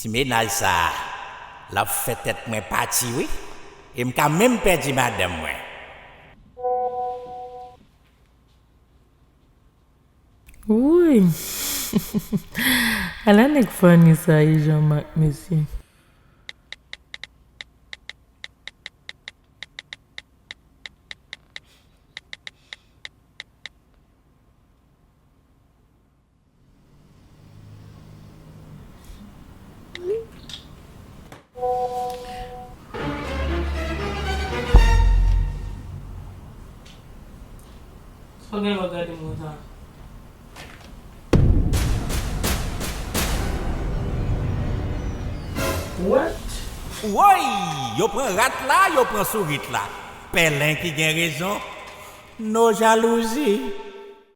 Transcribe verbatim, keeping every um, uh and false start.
Ti mennaj sa a, l ap fè tèt mwen pati wi, e m ka menm pèdi madanm mwen. Wouy! Ala nèg funny sa ye, Jean Marc, mesye. Sa w gen lè w ap gade m konsa? What? Woy! Yo pran rat la, yo pran sourit la. Pèlen ki gen rezon. No jalouzi.